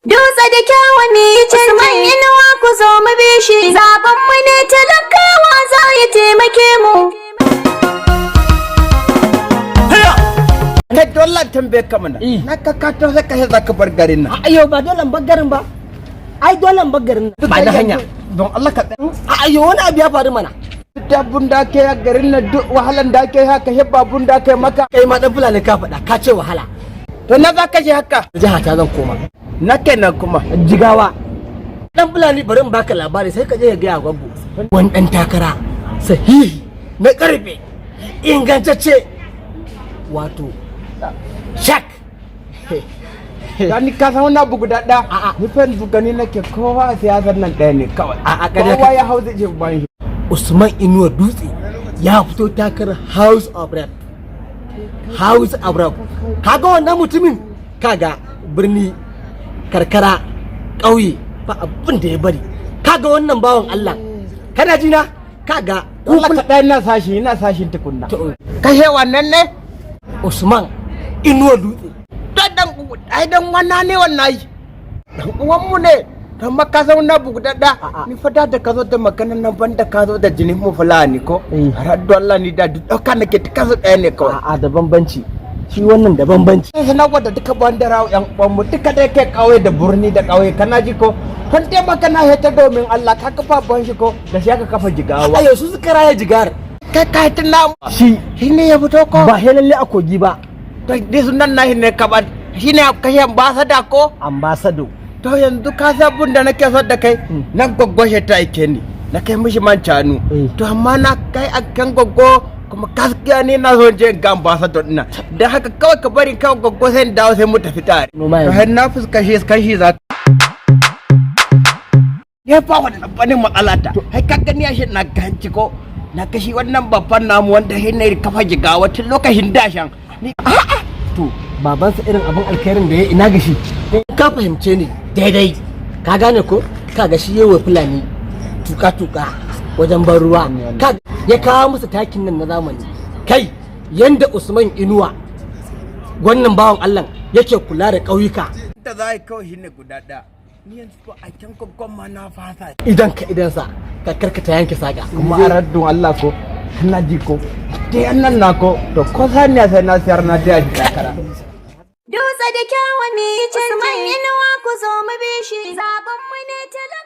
Dutse da kyawa mu yi canji. Usman Inuwa, ku zo mu bi shi. Zaben mu ne talakawa, za ya taimake mu. Kai, dole tambaye ka mana. Na ka ka to sai ka za ka bar garin nan. Ayo, ba dole in bar garin ba. Ai dole in bar garin nan. Ba na hanya. Don Allah ka tsaya. Ayo, wani abu ya faru mana. Duk abun da ake a garin nan, duk wahalan da ake haka, babun da ake maka. Kai ma dan Fulani ka faɗa, ka ce wahala. To, na za ka je haka? Jiha ta zan koma. Na kenan kuma? Jigawa. Dan Fulani, bari in baka labari, sai ka je ka gaya gwaggo. Wani dan takara sahihi na karfe ingantacce, wato shak. Ni ka san wani abu guda ɗaya? A'a. Ni fa yanzu gani nake kowa a siyasar nan ɗaya ne kawai. A'a, ƙarya Kowa kake. ya hau zai je ban shi. Usman Inuwa Dutse ya fito takarar House of Rep. House of Rep. Kaga wannan mutumin, kaga birni, karkara, ƙauye, ba abin da ya bari. Kaga wannan bawan Allah. Kana ji na? Kaga Allah ka ɗaya, ina sashi, ina sashin tukunna. To. Kashe wannan ne? Usman Inuwa Dutse. To, dan ai dan wannan ne, wannan yi. Dan uwan mu ne. Dan maka san wani abu guda ɗaya? A'a. Ni fa da ka zo da maganan nan, banda ka zo da jinin mu Fulani ko? Eh. Har Allah ni da duk ɗauka nake duka su ɗaya ne kawai. A'a, da bambanci. Shi wannan da bambanci. Sai na gwada duka bandara yan uwan mu duka da yake ƙauye da birni da ƙauye, kana ji ko? Kun taimaka na heta domin Allah ka kafa ban shi ko da shi aka kafa Jigawa. Ayo, su suka raya Jigar. Kai ka tuna Shi shi ne ya fito ko? Ba he lalle a Kogi ba. To, ni sunan nashi ne ka ba shi ne kashe ambassador ko? Ambassador. To, yanzu ka san abun da nake so da kai, nan gwaggwashe ta aike ni na kai mishi man canu. To, amma na kai a kan gwaggo kuma gaskiya ni na so je in ga ambassador ɗina, don haka kawai ka bari kawai gwaggo sai in dawo, sai mu tafi tare. Noma To, yanzu. har na fuskashi kashi za ya fa wannan bane matsala ta. Ai ka gani ya shi na ganci ko na kashi wannan babban namu wanda shi ne kafa Jigawa tun lokacin dashan ni. To, babansa irin abin alkhairin da ya ina gashi ka fahimce ni daidai, ka gane ko? Ka ga shi yawa Fulani tuka-tuka wajen ban ruwa, ka ya kawo musu takin nan na zamani. Kai, yanda Usman Inuwa, wannan bawan Allah, yake kula da ƙauyuka. Da za a yi kawai shine guda ɗaya, ni yanzu ko a can gwaggon ma na fasa. Idan ka idansa ka karkata yanke saka. Kuma a raddun Allah ko na ji ko dai annan na ko, to ko saniya sai na siyar na taya shi takara. Dutse da kyawa mu yi canji. Usman Inuwa, ku zo mu bi shi. Zaben mu ne talakawa.